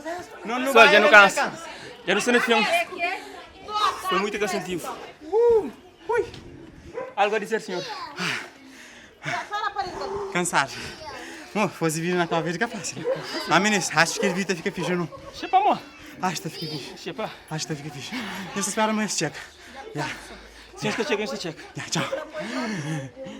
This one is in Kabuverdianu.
Pessoal, dja nu kansa. Dja nu sta na fin. Foi muito cansativo. Ui. Algo a dizer, senhor? Cansado. Mo, fazer vídeo na tua vida que é fácil. Ah, meninas, acho que ele vídeo fica fixe, não? Xepa, mo. Acho que fica fixe. Xepa. Acho que fica fixe. Eu espero mais check. Yeah. Senhor está check, senhor está check. Yeah, tchau.